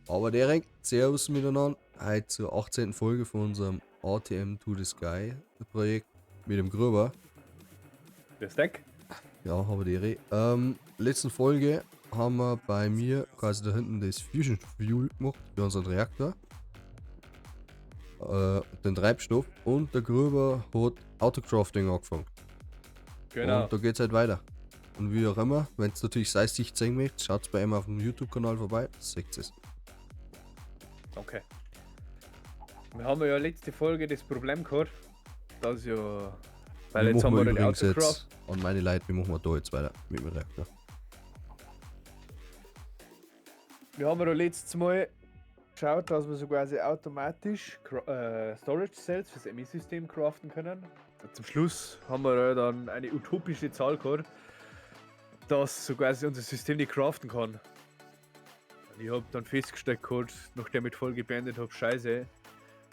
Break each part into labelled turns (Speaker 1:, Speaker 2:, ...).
Speaker 1: Aber direkt, servus miteinander. Heute zur 18. Folge von unserem ATM to the Sky Projekt mit dem Gruber.
Speaker 2: Der Stack?
Speaker 1: Ja, habe die Ehre. Letzten Folge haben wir bei mir quasi da hinten das Fusion Fuel gemacht für unseren Reaktor. Den Treibstoff, und der Gruber hat Autocrafting angefangen.
Speaker 2: Genau.
Speaker 1: Und da geht's halt weiter. Und wie auch immer, wenn es natürlich seine Sicht sehen möchtet, schaut bei ihm auf dem YouTube-Kanal vorbei, seht es.
Speaker 2: Okay. Wir haben ja letzte Folge das Problem gehabt, dass ja. Weil
Speaker 1: Wie
Speaker 2: jetzt
Speaker 1: machen
Speaker 2: haben
Speaker 1: wir
Speaker 2: wir den
Speaker 1: übrigens
Speaker 2: Autocraft.
Speaker 1: jetzt, an meine Leute, wie machen wir da jetzt weiter mit dem Reaktor?
Speaker 2: Wir haben ja letztes Mal geschaut, dass wir so quasi automatisch Storage Cells fürs ME-System craften können. Und zum Schluss haben wir ja dann eine utopische Zahl gehabt, dass so quasi unser System nicht craften kann. Und ich habe dann festgestellt gehabt, nachdem ich die Folge beendet habe, scheiße,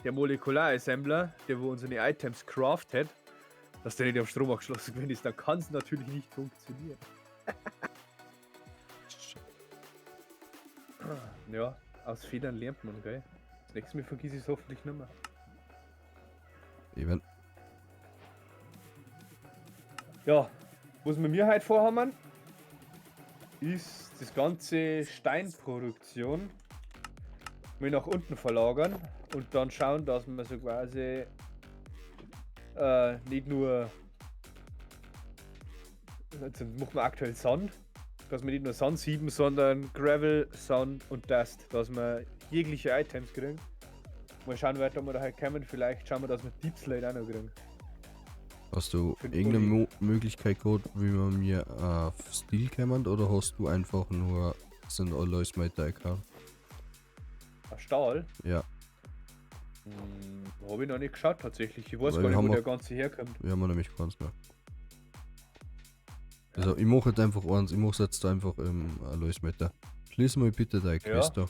Speaker 2: der Molekular-Assembler, der wo unsere Items craftet, dass der nicht auf Strom angeschlossen gewesen ist, dann kann es natürlich nicht funktionieren. Ja, aus Fehlern lernt man, gell? Das nächste Mal vergiss ich es hoffentlich nicht mehr.
Speaker 1: Eben.
Speaker 2: Ja, was wir mir heute vorhaben, ist das ganze Steinproduktion mal nach unten verlagern und dann schauen, dass wir so quasi nicht nur, jetzt machen wir aktuell Sand, dass wir nicht nur Sand sieben, sondern Gravel, Sand und Dust, dass wir jegliche Items kriegen. Mal schauen, weiter wir da halt kommen. Vielleicht schauen wir, dass wir Deep Slate auch noch kriegen.
Speaker 1: Hast du
Speaker 2: Für den
Speaker 1: irgendeine
Speaker 2: Uli.
Speaker 1: Möglichkeit gehabt, wie man mir auf Steel kommt, oder hast du einfach nur sind Alloys mit Account?
Speaker 2: Auf Stahl?
Speaker 1: Ja.
Speaker 2: Habe ich noch nicht geschaut tatsächlich. Ich weiß
Speaker 1: Weil
Speaker 2: gar
Speaker 1: wir
Speaker 2: nicht,
Speaker 1: haben
Speaker 2: wo der
Speaker 1: auch-
Speaker 2: ganze herkommt.
Speaker 1: Wir haben nämlich keins mehr. Also ich mache jetzt einfach eins, ich mache jetzt einfach im Alloys Meter. Schließ mal bitte deine
Speaker 2: Ja.
Speaker 1: Quest da.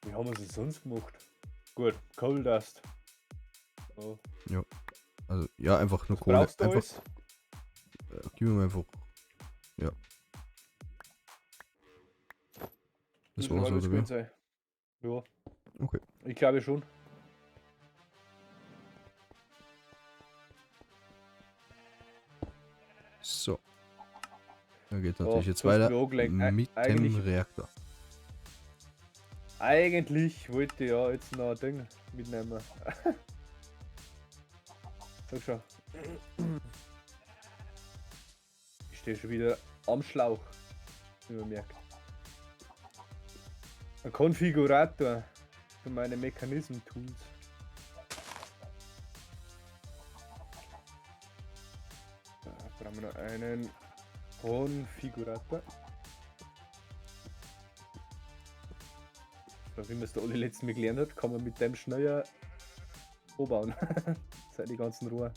Speaker 2: Wie haben wir es denn sonst gemacht? Gut, Coal Dust. Oh.
Speaker 1: Also ja, einfach nur
Speaker 2: Was
Speaker 1: Kohle.
Speaker 2: brauchst du
Speaker 1: Einfach,
Speaker 2: alles?
Speaker 1: gib mir einfach. Ja. Das
Speaker 2: Muss
Speaker 1: war's,
Speaker 2: alles
Speaker 1: oder wie?
Speaker 2: gut sein. Ja.
Speaker 1: Okay.
Speaker 2: Ich glaube schon.
Speaker 1: So. Da geht
Speaker 2: Ja,
Speaker 1: natürlich jetzt
Speaker 2: du hast
Speaker 1: weiter
Speaker 2: mich angelenkt.
Speaker 1: mit dem Reaktor.
Speaker 2: Eigentlich wollte ich ja jetzt noch ein Ding mitnehmen. Sag schon. Ich stehe schon wieder am Schlauch, wie man merkt. Ein Konfigurator für meine Mechanism-Tools. Da brauchen wir noch einen Konfigurator. So, wie man es da alle letzten Mal gelernt hat, kann man mit dem schneller umbauen. Seit die ganzen Ruhe.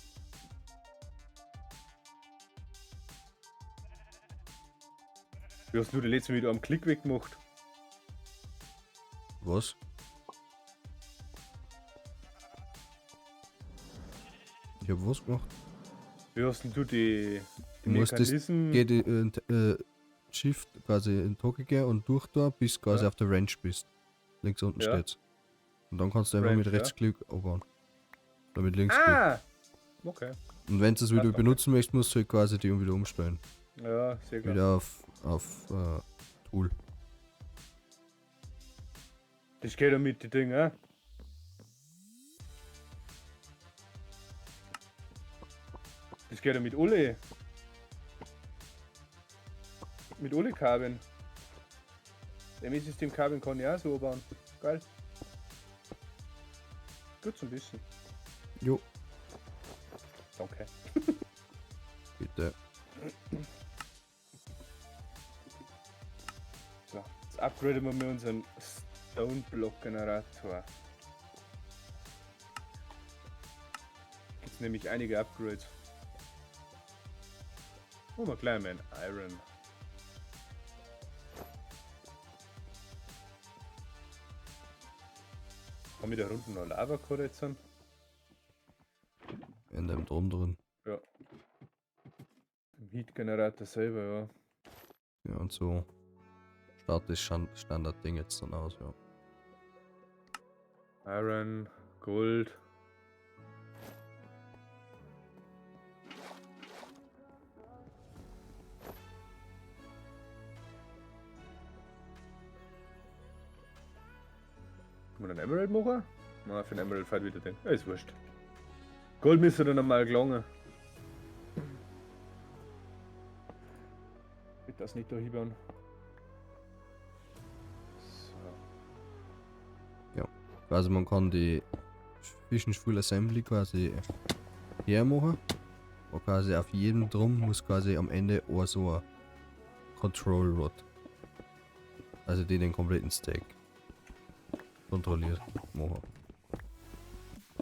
Speaker 2: Wie hast du die letzte Mal wieder am Klick weggemacht?
Speaker 1: Was? Ich hab was gemacht?
Speaker 2: Wie hast denn du die
Speaker 1: Du musst das
Speaker 2: Mechanismen?
Speaker 1: Geht in, Shift quasi in Tocke gehen und durch da, bis quasi
Speaker 2: Ja.
Speaker 1: auf der Range bist. Links unten
Speaker 2: Ja.
Speaker 1: steht's. Und dann kannst du einfach
Speaker 2: Range,
Speaker 1: mit
Speaker 2: ja.
Speaker 1: Rechtsklick abbauen. Oder mit Linksklick.
Speaker 2: Ah! Okay.
Speaker 1: Und wenn du es wieder
Speaker 2: Passt, okay.
Speaker 1: benutzen möchtest, musst du halt quasi die wieder umstellen.
Speaker 2: Ja, sehr klar.
Speaker 1: Wieder auf Tool.
Speaker 2: Das geht ja mit den Dingen. Das geht ja mit alle. Mit alle Kabeln. ME-System Kabeln kann ich auch so bauen. Geil. Gut zum Wissen.
Speaker 1: Jo,
Speaker 2: Danke.
Speaker 1: bitte.
Speaker 2: So, jetzt upgraden wir mal unseren Stone Block Generator. Gibt's nämlich einige Upgrades. Holen wir gleich mal ein Iron. Haben wir da unten noch Lava gehabt jetzt?
Speaker 1: In dem Drum drin.
Speaker 2: Ja. Im Heat Generator selber, ja.
Speaker 1: Ja, und so Schaut das Standardding jetzt dann aus, ja.
Speaker 2: Iron, Gold. Kann man einen Emerald machen? Na, für den Emerald fällt wieder den. Ja, ist wurscht. Gold müsste dann einmal gelangen. Bitte das nicht da hinbauen. So.
Speaker 1: Ja. Also man kann die Fission Fuel Assembly quasi hermachen. Und quasi auf jedem Drum muss quasi am Ende auch so ein Control Rod. Also die den kompletten Stack kontrolliert machen.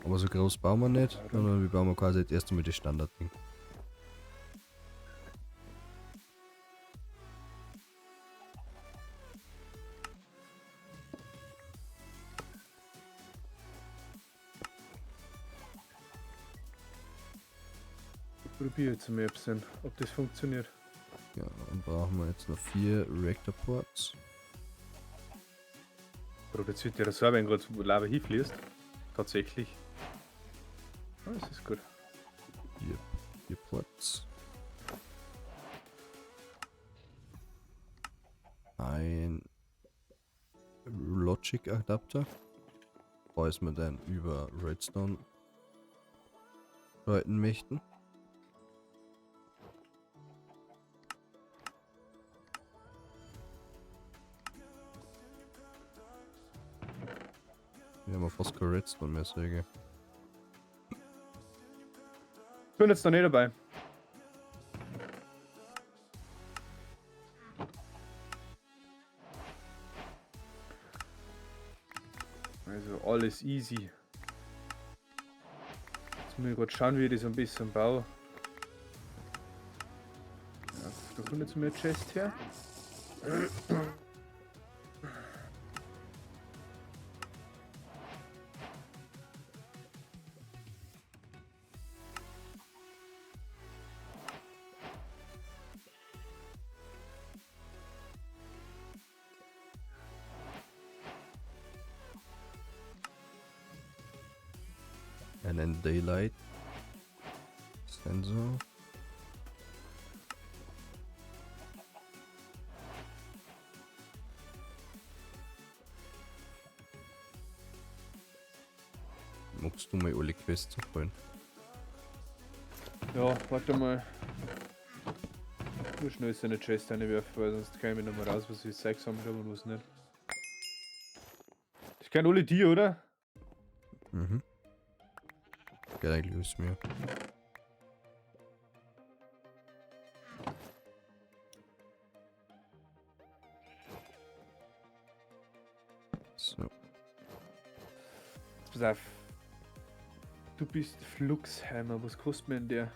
Speaker 1: Aber so groß bauen wir nicht, sondern wir bauen quasi jetzt erst einmal das Standardding.
Speaker 2: Probiere jetzt mal, ob das funktioniert.
Speaker 1: Ja, dann brauchen wir jetzt noch 4 Reactor Ports.
Speaker 2: Produziert der so, wenn gerade Lava hinfließt. Tatsächlich. Ah, das ist gut.
Speaker 1: 4 Ports. Ein Logic Adapter. Falls wir dann über Redstone schalten möchten. Wir haben ja fast kein Redstone mehr, sehe ich.
Speaker 2: Bin jetzt noch nicht dabei. Also alles easy. Jetzt muss ich grad schauen, wie ich das ein bisschen baue. Ja, da kommt jetzt mehr Chest her.
Speaker 1: Einen Daylight Sensor. Magst du mal alle Quests abholen?
Speaker 2: Ja, warte mal. Nur schnell so eine Chest reinwerfen, weil sonst kann ich mir noch mal raus, was ich Zeug gesammelt habe und was nicht. Das kennen alle die, oder?
Speaker 1: Mhm. Geht eigentlich alles mir. So.
Speaker 2: Pass auf. Du bist Fluxheimer, was kostet mir denn der?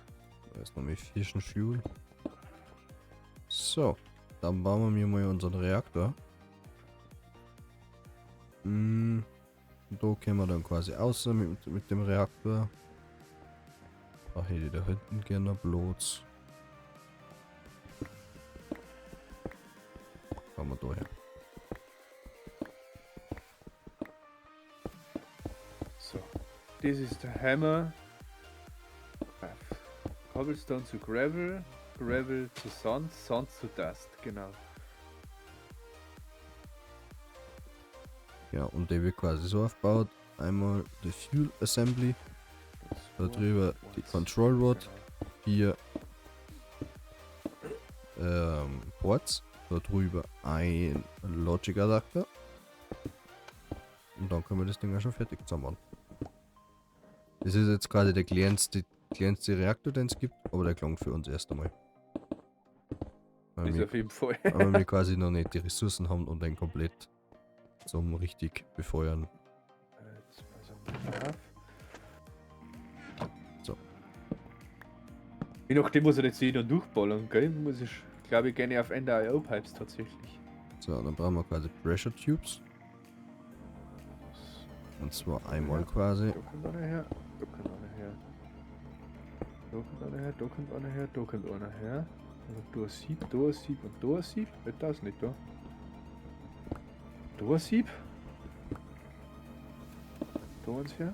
Speaker 1: Da ist noch mit Fission Fuel. So, dann bauen wir mal unseren Reaktor. Da können wir dann quasi außer mit dem Reaktor. Ach, hätte ich da hinten gerne bloß. Kommen wir da her.
Speaker 2: So, das ist der Hammer. Cobblestone zu Gravel, Gravel zu Sand, Sand zu Dust, genau.
Speaker 1: Ja, und der wird quasi so aufgebaut. Einmal die Fuel Assembly, da drüber die Control Rod, hier Ports, da drüber ein Logic Adapter. Und dann können wir das Ding auch schon fertig zusammenbauen. Das ist jetzt quasi der kleinste Reaktor, den es gibt, aber der klang für uns erst einmal. Weil
Speaker 2: Ist auf jeden Fall.
Speaker 1: wir quasi noch nicht die Ressourcen haben und den komplett zum richtig befeuern. So.
Speaker 2: Je nachdem, was er jetzt hier noch durchballern, gell, muss ich, glaube ich, gerne auf Ender I O Pipes tatsächlich.
Speaker 1: So, dann brauchen wir quasi Pressure Tubes. Und zwar einmal quasi.
Speaker 2: Da kommt einer her, da kommt einer her. Da kommt einer her, da kommt einer her, da kommt einer her. Also da ein Sieb, da ein Sieb und da ein Sieb. Das ist nicht da. Da ein Sieb. Da eins her.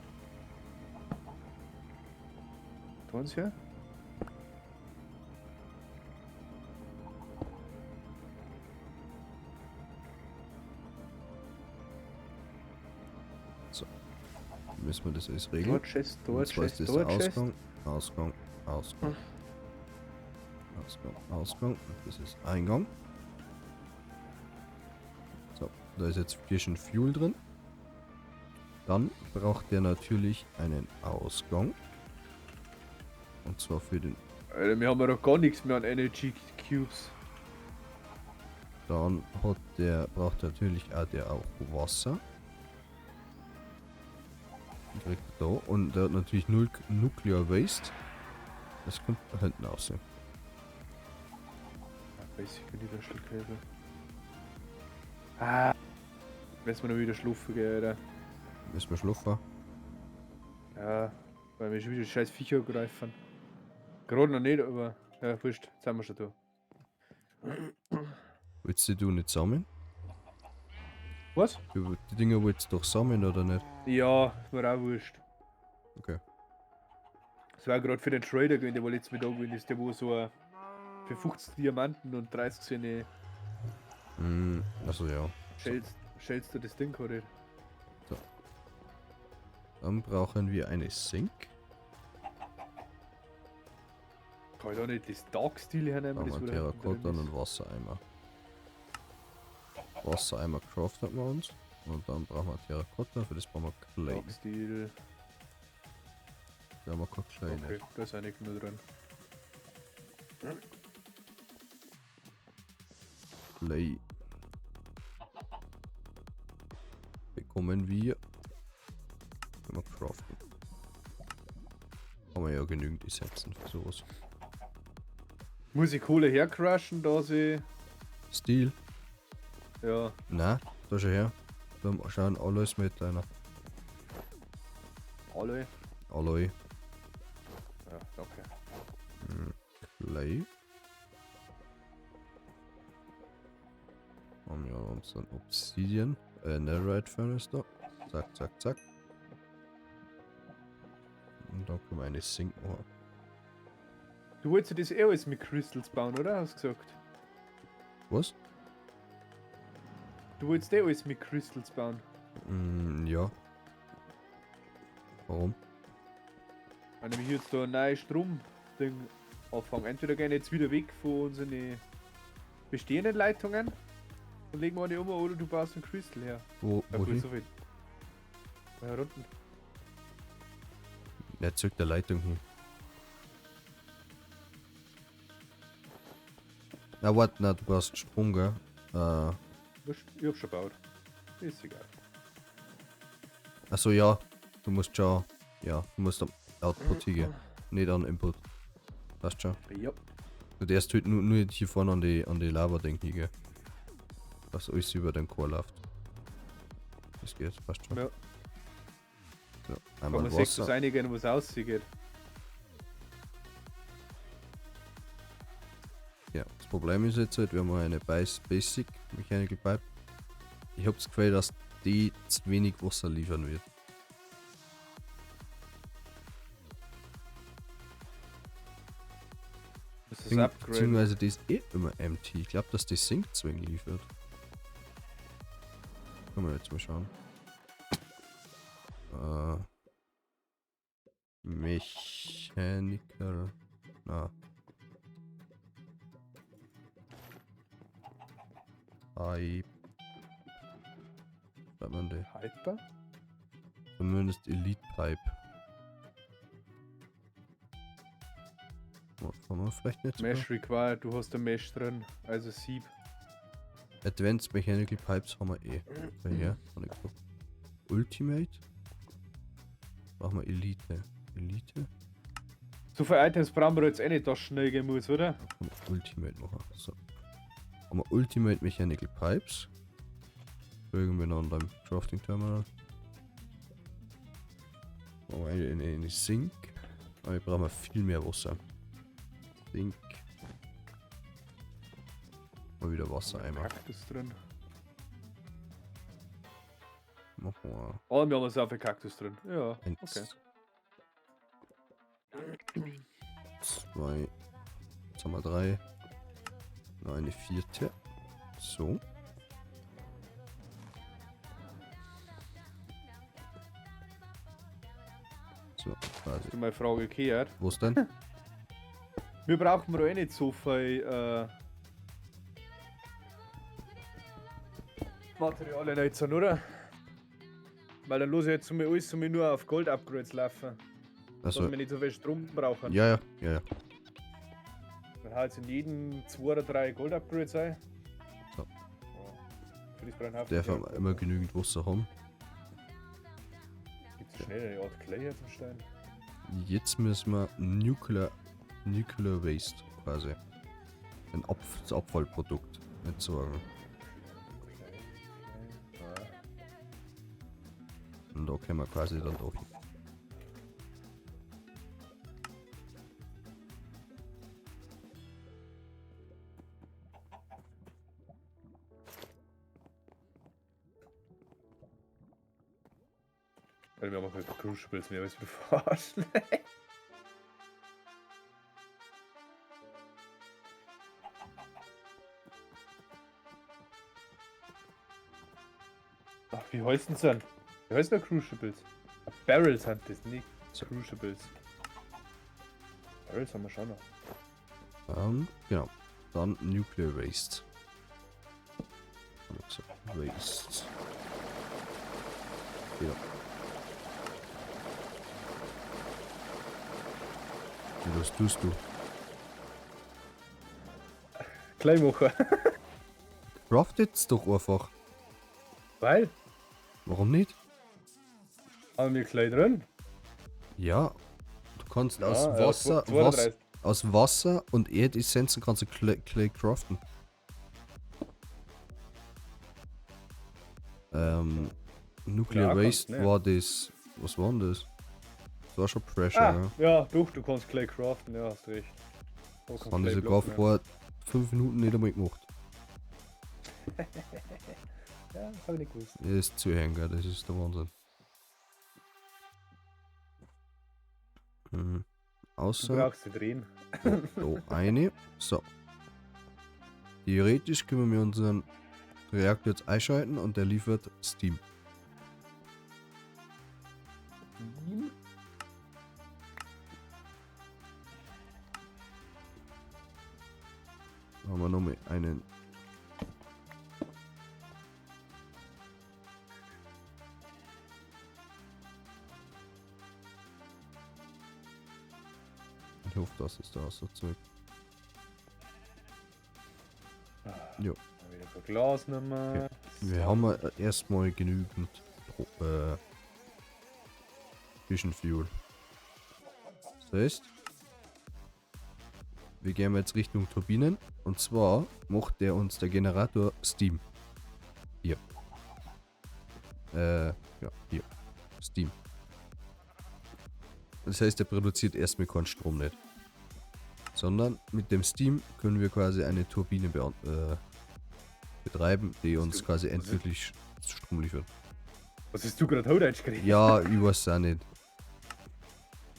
Speaker 2: Da eins her.
Speaker 1: Müssen wir das alles regeln.
Speaker 2: Da Chest, da
Speaker 1: Und zwar ist
Speaker 2: Chest,
Speaker 1: das
Speaker 2: da Chest.
Speaker 1: Ausgang, Ausgang, Ausgang. Ausgang, Ausgang. Und das ist Eingang. So, da ist jetzt Fusion Fuel drin. Dann braucht der natürlich einen Ausgang. Und zwar für den.
Speaker 2: Alter, wir haben ja noch gar nichts mehr an Energy Cubes.
Speaker 1: Dann hat der, braucht natürlich auch der auch Wasser. Kriegt er da. Und der hat natürlich null Nuclear Waste. Das kommt da hinten raus.
Speaker 2: Basic Niederschlag. Ah. Müssen wir noch wieder schlafen gehen, Alter.
Speaker 1: Müssen wir schlafen.
Speaker 2: Ja, weil wir schon wieder scheiß Viecher greifen. Gerade noch nicht, aber ja, wurscht, jetzt sind wir schon da.
Speaker 1: Willst du nicht sammeln?
Speaker 2: Was?
Speaker 1: Die Dinger wolltest du doch sammeln, oder nicht?
Speaker 2: Ja, ist mir auch wurscht.
Speaker 1: Okay.
Speaker 2: Das war gerade für den Trader gewesen, der wo letztes Mal da gewesen ist, der wo so ein für 50 Diamanten und 30 seine
Speaker 1: Also ja.
Speaker 2: Shells du das Ding gehabt.
Speaker 1: So. Dann brauchen wir eine Sink.
Speaker 2: Kann ich da nicht das Dark Steel hernehmen?
Speaker 1: Brauchen
Speaker 2: Das
Speaker 1: wir
Speaker 2: wo da hinten
Speaker 1: Terrakotta
Speaker 2: drin
Speaker 1: und
Speaker 2: ist?
Speaker 1: Wassereimer. Wassereimer craften wir uns. Und dann brauchen wir Terrakotta, für das brauchen wir Clay.
Speaker 2: Dark Steel.
Speaker 1: Da haben wir kein Clay
Speaker 2: Okay,
Speaker 1: nicht.
Speaker 2: da ist auch nicht mehr drin.
Speaker 1: Clay. Bekommen wir. Können wir craften. Haben wir ja genügend Essenzen für sowas.
Speaker 2: Muss ich Kohle hercrushen, da sie.
Speaker 1: Steel.
Speaker 2: Ja.
Speaker 1: Na, da schau her. Da schauen alles mit einer
Speaker 2: Alloy.
Speaker 1: Alloy.
Speaker 2: Ja, danke.
Speaker 1: Clay. Haben wir uns dann Obsidian. Netherite Furnace da. Zack, zack, zack. Und dann können wir eine Sink machen.
Speaker 2: Du wolltest ja das eh alles mit Crystals bauen, oder? Hast du gesagt?
Speaker 1: Was?
Speaker 2: Du wolltest eh alles mit Crystals bauen.
Speaker 1: Ja. Warum?
Speaker 2: Weil nämlich jetzt da ein neues Strom-Ding anfangen. Entweder gehen jetzt wieder weg von unseren bestehenden Leitungen und legen wir eine um, oder du baust einen Crystal her.
Speaker 1: Wo,
Speaker 2: Ja, gut,
Speaker 1: wohin?
Speaker 2: so viel. Da unten.
Speaker 1: Ja, zurück der Leitung hin. Na, warte, na, du brauchst Strom, gell?
Speaker 2: Wurscht, ich hab schon gebaut. Ist egal.
Speaker 1: Achso, ja. Du musst schon. Ja, du musst am Output hingehen. Nicht an Input. Passt schon.
Speaker 2: Ja.
Speaker 1: Du darfst halt nur hier vorne an die Lava-Ding hingehen. Dass alles über den Core läuft. Das geht, passt schon.
Speaker 2: Ja.
Speaker 1: So,
Speaker 2: Kann
Speaker 1: einmal
Speaker 2: man sehen, dass
Speaker 1: Wasser.
Speaker 2: einigen, was aussieht.
Speaker 1: Ja, das Problem ist jetzt halt, wir haben eine Basic Mechanical Pipe. Ich hab das Gefühl, dass die zu wenig Wasser liefern wird.
Speaker 2: Das ist Upgrade.
Speaker 1: Beziehungsweise die ist eh immer empty. Ich glaube, dass die Sink zwingend liefert. Können wir jetzt mal schauen. Mechanical. Na. Pipe. Schreibt man die?
Speaker 2: Hyper?
Speaker 1: Zumindest Elite Pipe. Kann man vielleicht nicht sogar?
Speaker 2: Mesh required, du hast ein Mesh drin, also Sieb.
Speaker 1: Advanced Mechanical Pipes haben wir eh. Da hier, hab ich geguckt. Ultimate? Brauchen wir Elite. Elite?
Speaker 2: So viele Items brauchen wir jetzt eh nicht, dass schnell gehen muss, oder?
Speaker 1: Können wir Ultimate machen. So. Haben wir Ultimate Mechanical Pipes. Irgendwie noch an deinem Crafting Terminal. Machen wir eine Sink. Aber wir brauchen viel mehr Wasser. Sink. Mal wieder Wassereimer.
Speaker 2: Kaktus drin.
Speaker 1: Machen wir
Speaker 2: Oh, wir haben so viel Kaktus drin. Ja,
Speaker 1: eins,
Speaker 2: okay.
Speaker 1: 2, jetzt haben wir 3, noch eine 4. So. So, quasi.
Speaker 2: Hast du meine Frage gehört?
Speaker 1: Was denn?
Speaker 2: Wir brauchen eh nicht so viel Materialien jetzt, oder? Weil dann los ich jetzt alles nur auf Gold-Upgrades laufen.
Speaker 1: Also,
Speaker 2: dass wir nicht so viel Strom brauchen.
Speaker 1: ja.
Speaker 2: Dann halt in jedem 2 oder 3 Gold-Upgrades ein.
Speaker 1: So.
Speaker 2: Ja. Für das brauchen Haufen
Speaker 1: Darf
Speaker 2: Geld.
Speaker 1: man immer genügend Wasser haben.
Speaker 2: Gibt es schnell eine Art Clay hier zum Stein?
Speaker 1: Jetzt müssen wir Nuclear Waste quasi. Ein das Abfallprodukt entsorgen.
Speaker 2: Clay, Clay. Ah.
Speaker 1: Und da können wir quasi dann da hin.
Speaker 2: Weil wir haben keine Crucibles mehr, was wir verarschen. Ach, wie heißen sie denn? Wie heißen denn Crucibles? Ah, Barrels sind das, nicht Crucibles. Barrels haben wir schon noch.
Speaker 1: Genau. Dann Nuclear Waste. Waste. Ja. Ja, was tust du?
Speaker 2: Kleinmacher.
Speaker 1: Craftet's doch einfach.
Speaker 2: Weil?
Speaker 1: Warum nicht?
Speaker 2: Haben wir Clay drin?
Speaker 1: Ja. Du kannst aus
Speaker 2: Ja, ja,
Speaker 1: Wasser,
Speaker 2: 32.
Speaker 1: aus Wasser und Erdessenzen kannst du Clay craften. Nuclear
Speaker 2: Ja, kannst
Speaker 1: Waste
Speaker 2: nicht.
Speaker 1: war das. Was war denn das? Das war schon Pressure,
Speaker 2: Ah,
Speaker 1: ja.
Speaker 2: ja, doch, du kannst Clay craften, ja, hast recht. Du
Speaker 1: Das
Speaker 2: kannst
Speaker 1: haben die
Speaker 2: Clay
Speaker 1: sogar
Speaker 2: blocken, ja.
Speaker 1: vor 5 Minuten nicht einmal gemacht.
Speaker 2: Ja, das hab ich nicht gewusst.
Speaker 1: Das ist zu hängen, gell? Das ist der Wahnsinn.
Speaker 2: Du
Speaker 1: Außer
Speaker 2: brauchst sie drehen.
Speaker 1: da eine. So. Theoretisch können wir unseren Reaktor jetzt einschalten und der liefert Steam.
Speaker 2: Steam?
Speaker 1: Da haben wir nochmal einen. Ich hoffe, das ist da so Zeug. Jo.
Speaker 2: Mal wieder ein Glas nehmen.
Speaker 1: Okay. Wir haben ja erstmal genügend Fission Fuel. Das heißt, wir gehen jetzt Richtung Turbinen und zwar macht der uns der Generator Steam. Hier. Ja, hier. Steam. Das heißt, er produziert erstmal keinen Strom nicht. Sondern mit dem Steam können wir quasi eine Turbine betreiben, die uns quasi endgültig Strom liefert.
Speaker 2: Was hast du gerade Hochdeutsch geredet?
Speaker 1: Ja, ich weiß auch nicht.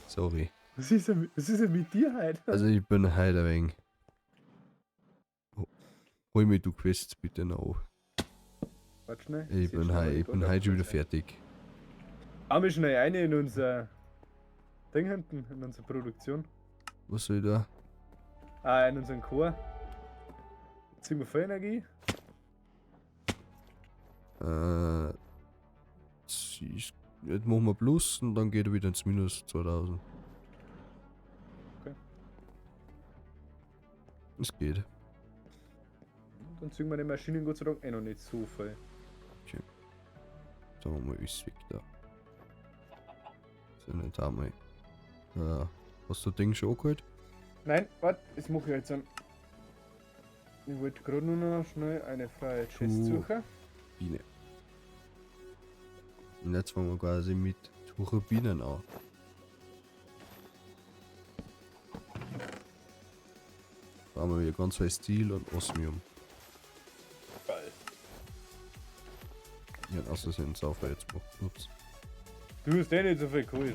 Speaker 1: Sorry.
Speaker 2: Was ist denn mit dir heute?
Speaker 1: Also ich bin heute ein wenig. Hol mir du Quests bitte noch.
Speaker 2: Warte schnell.
Speaker 1: Ich bin heute schon wieder fertig.
Speaker 2: Haben wir schnell eine in unser Ding hinten, in unsere Produktion.
Speaker 1: Was soll ich da?
Speaker 2: Ah, in unseren Chor. Ziehen wir voll Energie.
Speaker 1: Jetzt machen wir Plus und dann geht er wieder ins Minus 2000.
Speaker 2: Okay.
Speaker 1: Es geht.
Speaker 2: Dann ziehen wir die Maschinen Gott sei Dank eh noch nicht so viel.
Speaker 1: Okay. Sagen wir mal, ist weg da. So, nicht einmal. Hast du das Ding schon angeholt?
Speaker 2: Nein, warte, das mache ich jetzt an. Ich wollte gerade nur noch schnell eine freie Chest suchen.
Speaker 1: Biene. Und jetzt fangen wir quasi mit Turbinen an. Da haben wir wieder ganz viel Steel und Osmium.
Speaker 2: Geil.
Speaker 1: Ja, Ich hab aus Versehen Saufer jetzt gemacht. Ups.
Speaker 2: Du hast eh nicht so viel geholt.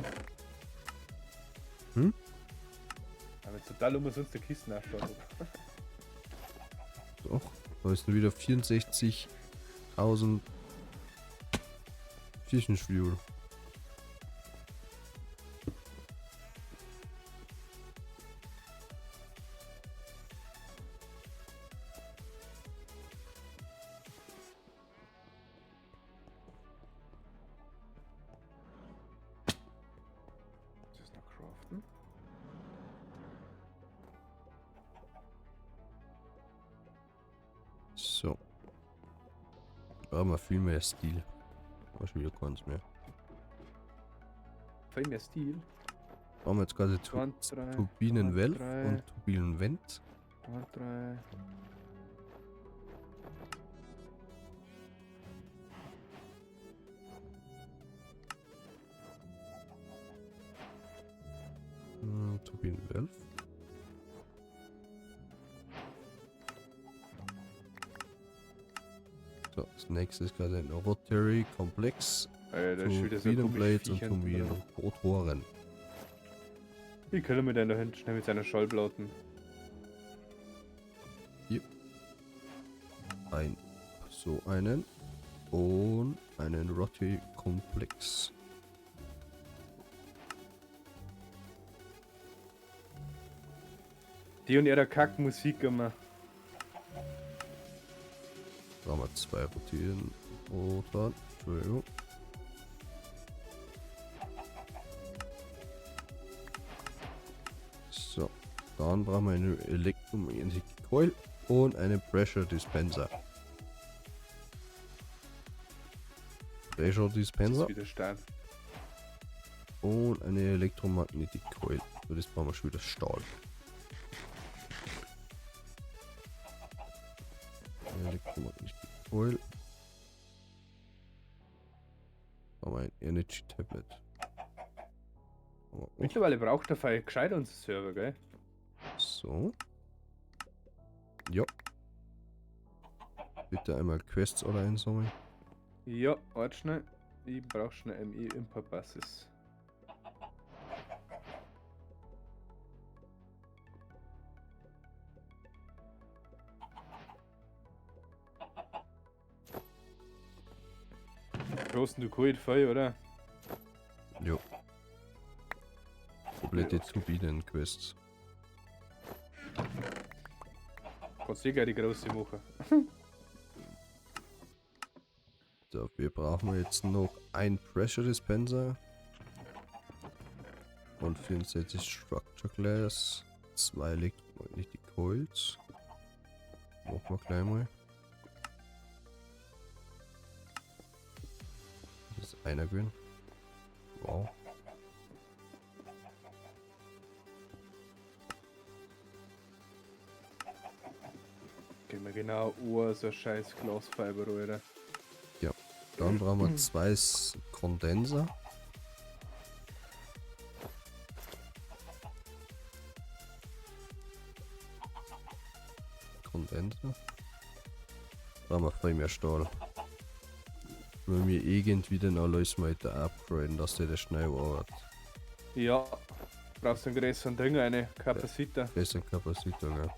Speaker 1: Hm?
Speaker 2: Aber jetzt total umsonst die Kisten nachschauen.
Speaker 1: Doch, da ist wieder 64.000 Fuel.
Speaker 2: Das ist noch craften.
Speaker 1: So. Brauchen wir viel mehr Stil. Aber schon wieder keins mehr.
Speaker 2: Viel mehr Stil.
Speaker 1: Brauchen wir jetzt quasi
Speaker 2: 2, 3,
Speaker 1: Turbinenwelf
Speaker 2: drei.
Speaker 1: und Turbinenvent.
Speaker 2: 2, 3.
Speaker 1: Turbinenwelf. So, das nächste ist quasi ein Rotary Komplex.
Speaker 2: Alter, da ist schon wieder so ein
Speaker 1: Turbinenblades und
Speaker 2: komisches Viech hinten dran.
Speaker 1: Turbinenrotoren.
Speaker 2: Wie können wir denn da hinten schnell mit seiner Schallplatten?
Speaker 1: Ein, so einen und einen Rotary Komplex.
Speaker 2: Die und ihrer Kackmusik immer.
Speaker 1: Brauchen wir zwei Rotoren. Entschuldigung. So, dann brauchen wir eine Elektromagnetic Coil und einen Pressure Dispenser. Pressure
Speaker 2: Das
Speaker 1: Dispenser
Speaker 2: ist wieder Stein.
Speaker 1: und eine Elektromagnetic Coil. So, das brauchen wir schon wieder Stahl. Elektromagnetic Coil. Brauchen wir ein Energy Tablet. Aber auch
Speaker 2: Mittlerweile braucht der Fall gescheit unser Server, gell?
Speaker 1: so. Ja. Bitte einmal Quests oder einsammeln.
Speaker 2: Ja, warte schnell. Ich brauch schnell ME Import Basis. Großen du geholt, voll, oder?
Speaker 1: Jo. Komplette Turbinen-Quests.
Speaker 2: Kannst du eh gleich die große machen.
Speaker 1: So, wir brauchen jetzt noch ein Pressure Dispenser. Und 64 Structure Glass. 2 Elektromagnetic Coils. Machen wir gleich mal. Das ist einer gewesen. Wow.
Speaker 2: Gehen wir genau oh, so ein scheiß Glasfiber, Alter.
Speaker 1: Ja. Dann brauchen wir zwei Kondenser. Kondenser. Brauchen wir viel mehr Stahl. Wenn wir irgendwie den alles mal da upgraden, dass der das schnell arbeitet.
Speaker 2: Ja, brauchst du einen größeren Ding, eine Kapazität.
Speaker 1: Größeren Kapazität, ja.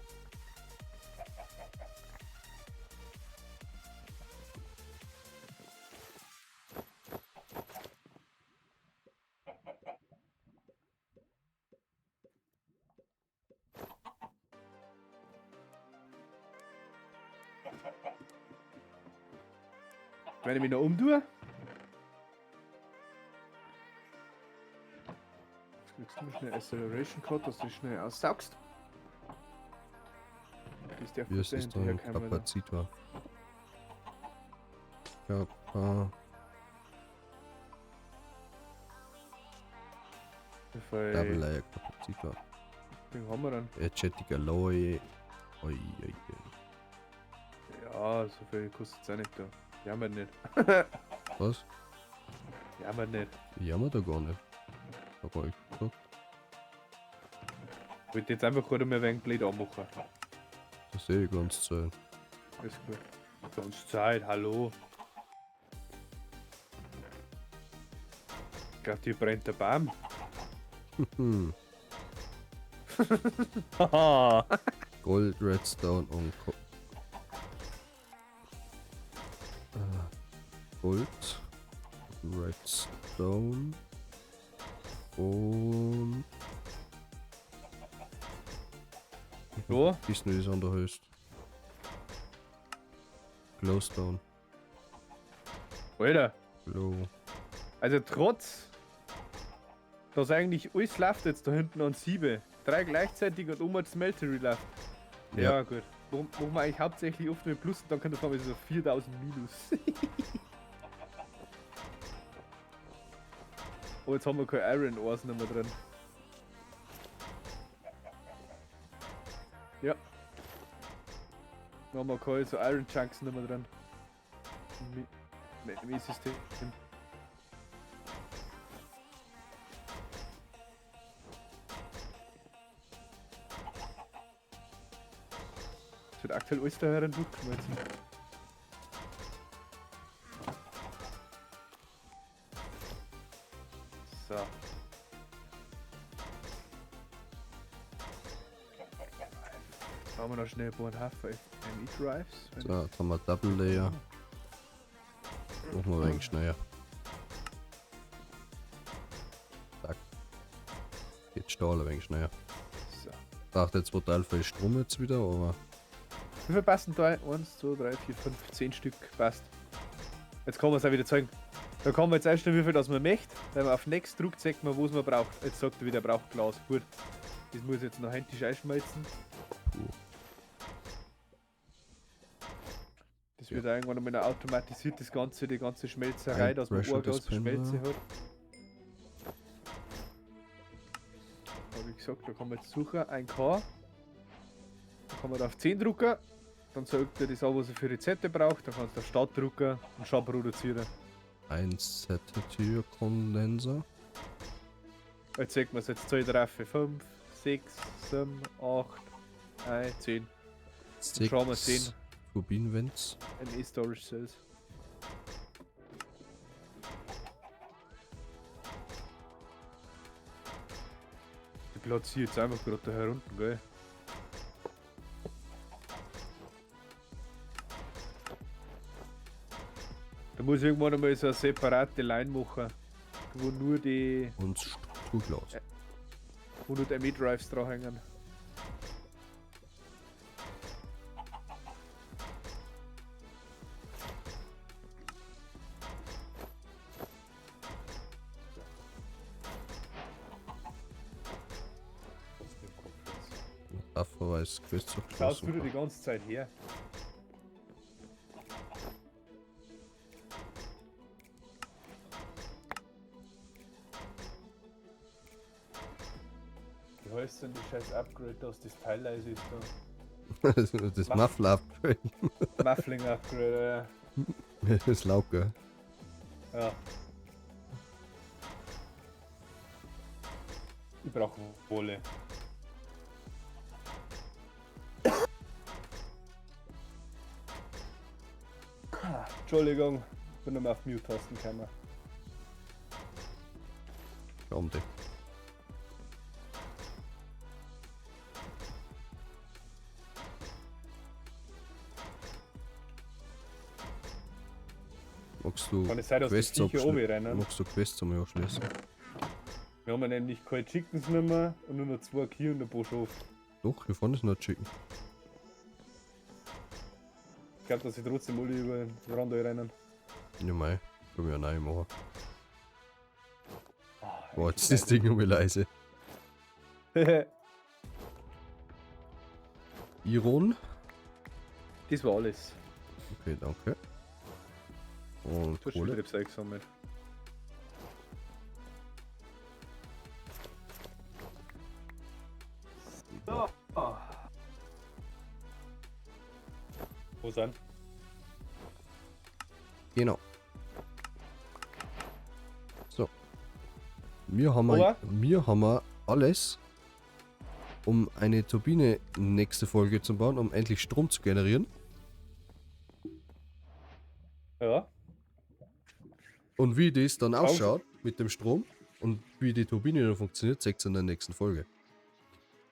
Speaker 2: Wenn ich mich noch umtue. Jetzt kriegst du schnell Acceleration Code, dass du schnell aussaugst. Bis der
Speaker 1: Wie ist das dann? Kapazitor. Kapa. Double Layer Kapazitor.
Speaker 2: Den haben wir dann.
Speaker 1: Energetic Alloy. Oi, oi, oi.
Speaker 2: Ja, so viel kostet es auch nicht da. Jammer nicht.
Speaker 1: Was?
Speaker 2: Jammer nicht.
Speaker 1: Jammer da gar nicht. Hab gar nicht gesagt.
Speaker 2: Ich wollte jetzt einfach gerade mal ein wenig blöd anmachen.
Speaker 1: Das sehe ich ganz Zeit.
Speaker 2: Ist gut. Ganz Zeit, hallo. Ich glaube, die brennt der Baum.
Speaker 1: Hm.
Speaker 2: Haha.
Speaker 1: Gold, Redstone und Gold, Redstone und.
Speaker 2: So.
Speaker 1: Ist nur das andere heißt. Glowstone.
Speaker 2: Alter.
Speaker 1: Glow.
Speaker 2: Also trotz, dass eigentlich alles läuft jetzt da hinten an 7. 3 gleichzeitig und oben das Smeltery läuft. Ja,
Speaker 1: Ja.
Speaker 2: gut. Machen wir eigentlich hauptsächlich oft mit Plus und dann kommt auf einmal so 4000 Minus. Oh, jetzt haben wir kein Iron Ores mehr drin. Ja. Dann haben wir keine so Iron Chunks nicht mehr drin. Im ME-System. Es wird aktuell alles da herin durchgeschmolzen. So. Jetzt bauen wir noch schnell ein paar Haufen ME-Drives.
Speaker 1: So, jetzt haben wir Double Layer. Machen wir ein wenig schneller. Zack. Geht Stahl ein wenig schneller.
Speaker 2: So.
Speaker 1: Braucht jetzt total viel Strom jetzt wieder, aber.
Speaker 2: Wie viel passen da? 1, 2, 3, 4, 5, 10 Stück passt. Jetzt kann man es auch wieder zeigen. Da kann man jetzt einstellen, wie viel das man möchte. Wenn man auf Next drückt, zeigt man, wo es man braucht. Jetzt sagt er wieder, er braucht Glas. Gut. Das muss ich jetzt noch händisch einschmelzen.
Speaker 1: Puh.
Speaker 2: Das
Speaker 1: Ja.
Speaker 2: wird auch irgendwann einmal automatisiert, das Ganze, die ganze Schmelzerei,
Speaker 1: Ein
Speaker 2: dass man
Speaker 1: Pressure
Speaker 2: eine große
Speaker 1: Dispenser.
Speaker 2: Schmelze hat. Habe ich gesagt, da kann man jetzt suchen, ein K. Da kann man da auf 10 drucken. Dann sagt er das an, was er für Rezepte braucht. Dann kannst du auf Start drucken und schon produzieren.
Speaker 1: Ein Kondenser.
Speaker 2: Jetzt sieht man es jetzt 2, 3, 4, 5, 6, 7, 8, 9, 10.
Speaker 1: Sechs
Speaker 2: Schauen wir 10
Speaker 1: Turbinenvents.
Speaker 2: ME Storage Cells. Die platziere jetzt einfach gerade da herunten, gell? Da muss ich irgendwann einmal so eine separate Line machen, wo nur die,
Speaker 1: Und Strukturglas.
Speaker 2: wo nur die ME-Drives dranhängen.
Speaker 1: Dafür weiß Quest so
Speaker 2: Schaust du die ganze Zeit her? Wie heißt denn die scheiß Upgrade, dass das Teil leise ist da?
Speaker 1: Das Muffler Upgrade.
Speaker 2: Muffling Upgrade,
Speaker 1: Das ist laut, gell?
Speaker 2: ja. Ich brauche Wolle. Entschuldigung, bin nochmal auf Mute-Tasten gekommen.
Speaker 1: Schau dich. Magst du
Speaker 2: Kann es sein, dass die
Speaker 1: Quests
Speaker 2: Viecher oben
Speaker 1: abschli-
Speaker 2: rennen?
Speaker 1: Magst du Quests einmal abschließen?
Speaker 2: Wir haben ja nämlich keine Chickens mehr und nur noch 2 Kühe und ein paar Schafe.
Speaker 1: Doch, hier vorne ist noch ein Chicken.
Speaker 2: Ich glaube, dass sie trotzdem alle über den Rand rennen.
Speaker 1: Ja, mei. Können wir ja neu machen.
Speaker 2: Ah,
Speaker 1: Boah, jetzt ist das Ding nochmal leise. Iron.
Speaker 2: Das war alles.
Speaker 1: Okay, danke. Und
Speaker 2: Du hast schon
Speaker 1: Kohle.
Speaker 2: wieder etwas eingesammelt. So. Wo sind?
Speaker 1: Genau. So. Wir haben,
Speaker 2: Ober?
Speaker 1: wir haben alles, um eine Turbine nächste Folge zu bauen, um endlich Strom zu generieren.
Speaker 2: Ja.
Speaker 1: Und wie das dann ausschaut mit dem Strom, Und wie die Turbine dann funktioniert, seht ihr in der nächsten Folge.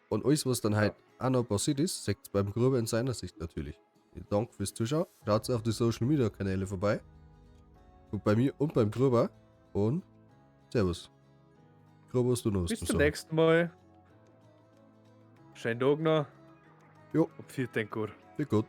Speaker 1: Und alles, was dann halt auch noch passiert ist, seht ihr beim Gruber in seiner Sicht natürlich. Danke fürs Zuschauen. Schaut auf die Social Media Kanäle vorbei. Und bei mir und beim Gruber. Und Servus. Gruber, hast du noch was
Speaker 2: Bis
Speaker 1: zu
Speaker 2: zum
Speaker 1: sagen?
Speaker 2: nächsten Mal. Schönen Tag noch.
Speaker 1: Jo.
Speaker 2: Und vielen Dank.
Speaker 1: Wie gut.